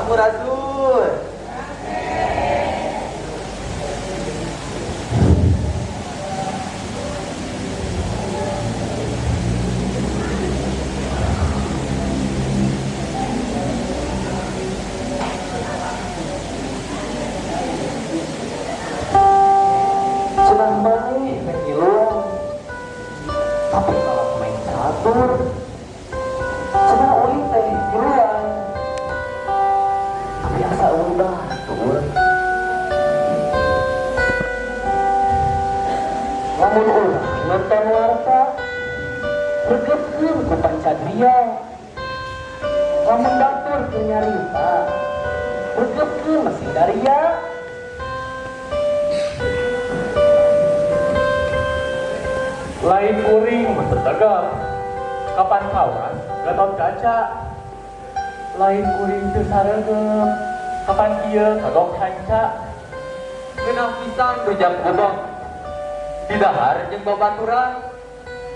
Sampurasun. Cenah maneh rek ngiluan, tapi malah main catur. Cenah ulin teh ngiluan, tapi asa euweuh batur. Lamun urang nonton warta, regepkeun ku pancadria. Lamun batur keur nyarita, regepkeun masih daria. Lain kuring mun teu tegap. Kapan kawan Gatot Kaca. Lain kuring teu sareugeup. Kapan ieu kagok kanca. Ngeunah pisan rujak gobek. Didahar jeung babaturan.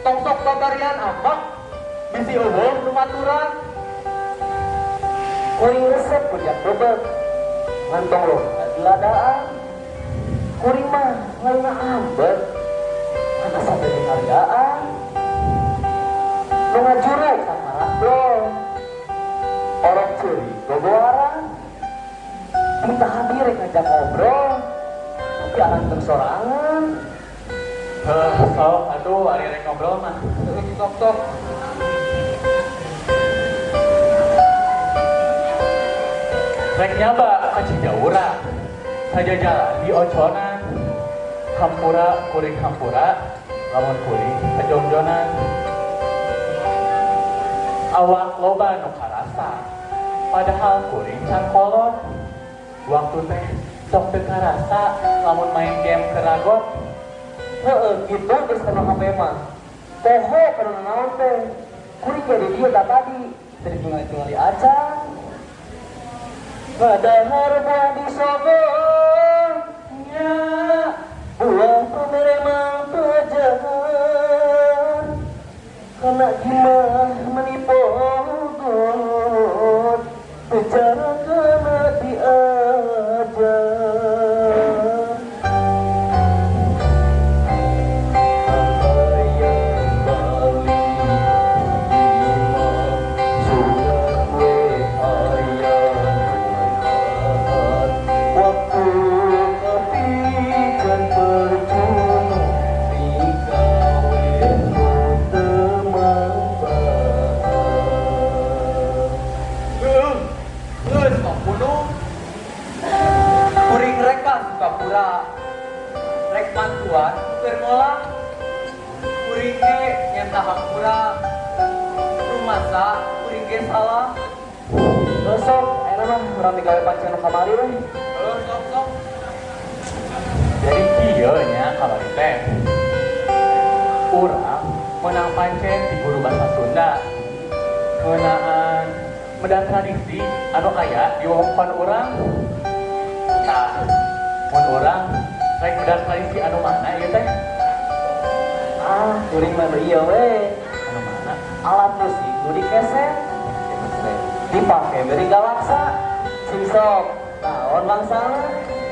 Tong sok babarian ambek. Bisi euweuh nu maturan. Kuring resep rujak bebek, ngan tong loba diladaan. Kuring mah lain ambek, ngan asa teu dihargaan. Nu ngajuru kaparakdol, orok ceurik gogoaran. Minta hadir rek ngajak ngobrol, tapi aranteng sorangan. Heh, sok atuh ari rek ngobrol mah. Sok sok. Rek nyaba ka Cijawura. Sajajalan di oconan. Hampura kuring hampura, lamun kuring kajongjonan. Awak loba nu karasa, padahal kuring can kolot. Waktu teh sok teu karasa lamun main game keragot. Heeh, kitu geus kana HP mah. Poho kana naon teh. Kuring ge di dieu tadi, teu ditinggali-tingali acan. Padahal buah disogok Nya, buah pemeremang pajahan. Karena gimana menipogot, bicara kena diajar. Hayang balik imah, sugan we hayang curhat. Waktu kapican percuma, digawe nu teu manfaat. Heuh. Geus tong bunuh. Kuring rek ka Sukapura. Rek mantuan keur ngolah. Kuring ge nyenta hampura. Rumasa kuring ge salah. Terus sok, ayeuna mah urang digawe pancen nu kamari we. Heuh, sok sok. Jadi kieu nya kamari teh. Urang menang pancen di guru bahasa Sunda. Ngeunaan medar tradisi anu aya di wewengkon urang. Tah, mun urang rek medar tradisi anu mana ieu teh? Ah, kuring mah nu ieu we. Anu mana? Alat musik nu dikeset dipake beri galaksa. Sing sok, naon bangsana?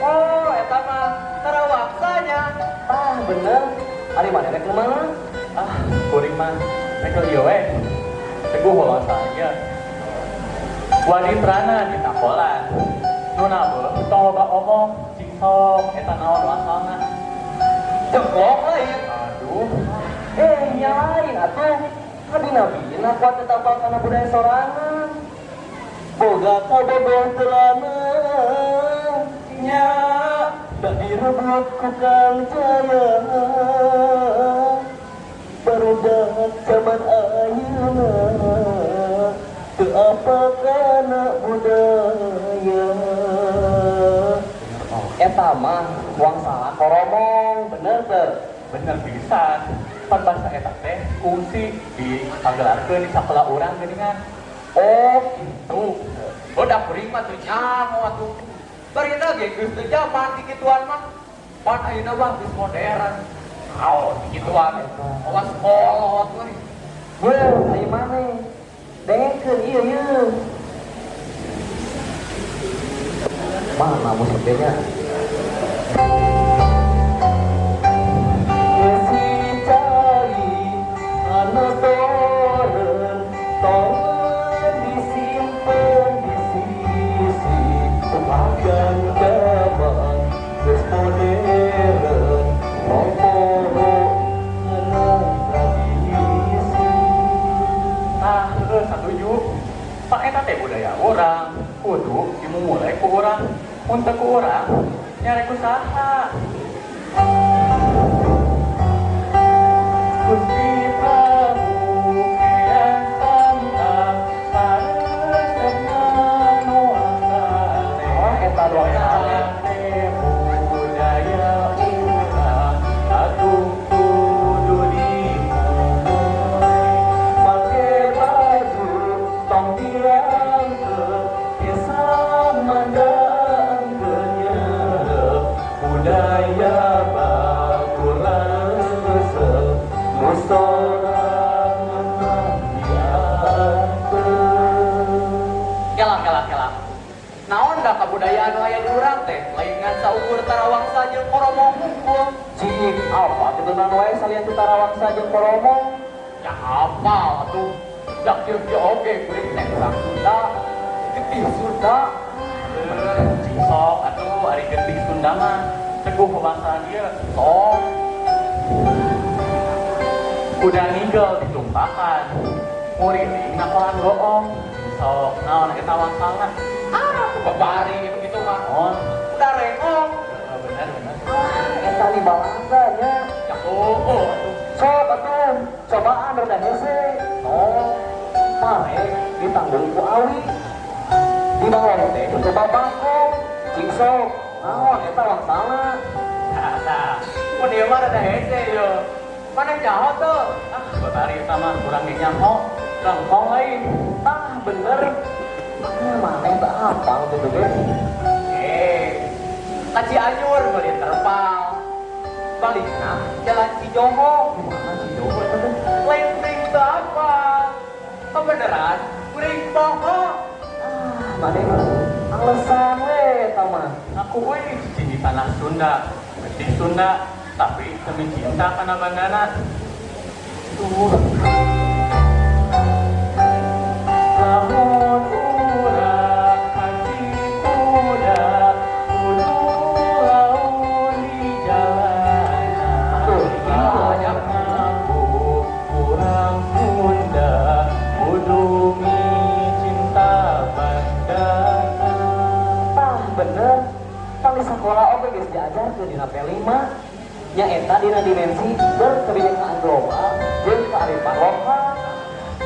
Oh, eta mah tarawaksanya. Ah, bener. Ari maneh rek mana? Ah, kuring mah rek ieu we. Teguh wawasannya. Waditrana ditakolan. Nu nabeuh tong loba omong, cing sok eta naon asalna. Jengklok lain. Aduh, Eh, yang lain atuh. Nabi nabi na kuat tetapal kana budaya sorangan. Boga kabogoh teu lanang Nya, da direbut ku Kang Jaya. Barudak zaman ayeuna teu apa kana budaya. Eta mah wangsalan koromong, bener teu? Bener pisan. Pan basa eta teh kungsi dipagelarkeun di sakola urang geuningan. Oh, gitu. Oh, da kuring mah teu nyaho atuh. Barina ge geus teu zaman kikituan mah. Pan ayeuna mah geus modern. Naon kikituan. Awas kolot euy. Ye, ayo maneh. Dengekeun ieu ye. Mana musiknya? Si cai anu toren tong disimpen di sisi Tupagan jaman geus modern tong poho ngeunang tradisi. Tah, heueuh satuju. Pak eta teh budaya urang, kudu dimumule ku urang. Mun teu ku urang, nyare ku saha? Gusti Prabu Kian Santang paresepna nu asale. Oh, eta doa. Teh budaya urang atuh kudu dimumule. Make baju tong diangkeut kisah mandang kenyerep Budaya batur resep nu sorangan dianteun. Kela kela kela. Naon da kabudayaan nu aya di urang teh lain ngan saukur tarawangsa jeung koromong hungkul. Cik, apa kitu naon wae salian ti tarawangsa jeung koromong? Ya apa atuh? Dak kieu kieu oge kuring teh urang Sunda. Getih Sunda. Cing sok atuh ari getih Sunda mah teguh kebangsaan ieu. Sok. Kuda nigel ditumpakan. Muriling nakolan goong. Sok naon eta wangsalna? Ah, babari begitu mah. Naon? Udah rengong. Heeh, bener bener. Ah, eta di Balanda nya. Ya oh, oh atuh. Sok atuh, cobaan rada hese. Oh, pare ditanggung ku awi. Di bawah teh coba bangkok. Cing sok, naon eta wangsalna? Tah tah. Mun ieu mah rada hese ye. Mana nyaho teu? Ah, babari eta mah kurang ge nyaho. Rengkong lain. Tah bener. Ah, maneh teh apal kitu ge. Eh, ka Cianjur meuli terpal. Balikna jalan Cijoho. Kumaha Cijoho eta teh? Lain kuring teu apa. Kebeneran kuring poho. Ah, maneh mah alasan we eta mah. Aku we cicing di tanah Sunda, getih Sunda, tapi demi cinta kana bandana. Tuh. Lamun urang haji kuda, kudu laun di jalanan. Tuh, Lamun ngaku urang Sunda, kudu cinta bandana. Tah bener. Tang di sekolah oge geus diajarkeun dina P5. Nyaeta dina dimensi berkebinekaan global jeung kearifan lokal.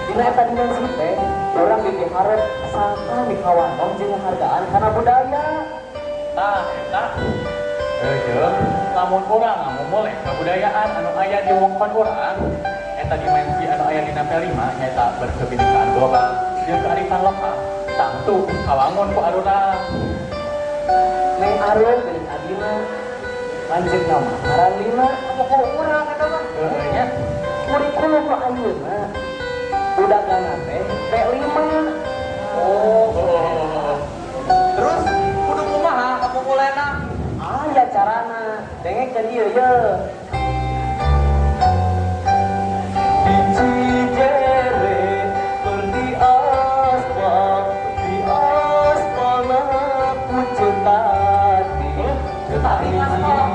Dina eta dimensi teh urang dipiharep sangka mikawanong jeung penghargaan kana budaya. Tah eta. Jeung lamun urang ngamumule kabudayaan anu aya di wewengkon urang, eta dimensi anu aya dina P5 nyaeta berkebinekaan global jeung kearifan lokal, tangtu kawangun ku arurang. Neng Arum geuning adina lanceukna mah ngaran Lina. Pokok urang eta mah. Heueuh nya. Kurikulum nu ayeuna budagangan teh P5. Oh, oh. Terus kudu kumaha ngamumulena? Aya carana, dengekeun ieu ye. Di Cijere keur di aspal, di aspalna ku Cutati. Cutati aspal.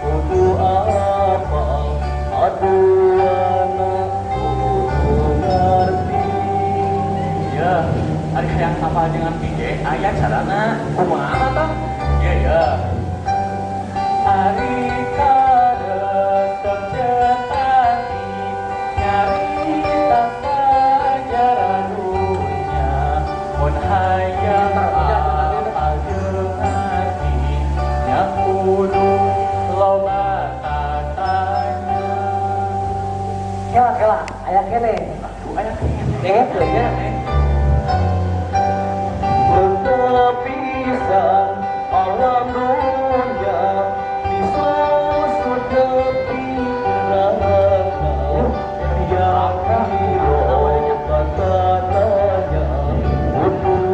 Kudu apal, aduana kudu ngarti. Ya, ari hayang apal jeung ngarti ge aya carana. Kumaha tah? Iya ya. Ari karesep Cutati nyarita sajarah dunya mun hayang apal jeung ngarti nya kudu loba tatanya. Kela kela, aya keneh. Aduh, aya keneh. Dengekeun nya. Bertepisan alam dunia disusut tepi neraka yang kata-katanya untuk.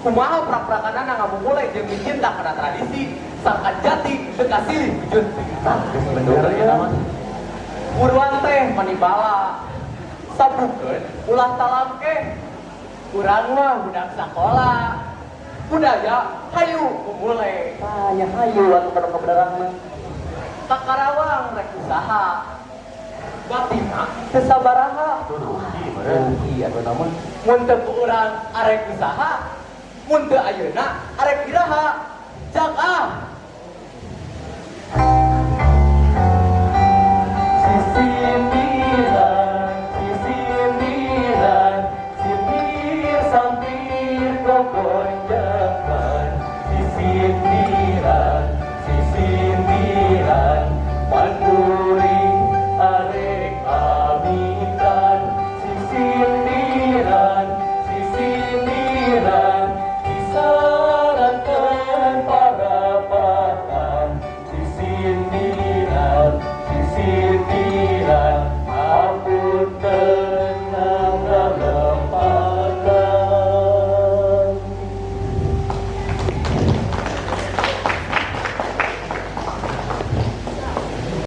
Kumaha prak-prakanana ngamumule jeung micinta kana tradisi, sangkan jati teu kasilih ku junti. Tah, geus Bener bener ya mah. Buruan teh manibala. Sabukeun ulah talangkeh. Urang mah budak sakola. Budaya hayu mumule. Tah, nya hayu atuh kana kebenaran mah. Ka Karawang rek usaha. Batina teu sabaraha. Tuh rugi meureun. Rugi atuh nama. Mun teu ku urang arek usaha, mun teu ayeuna arek iraha.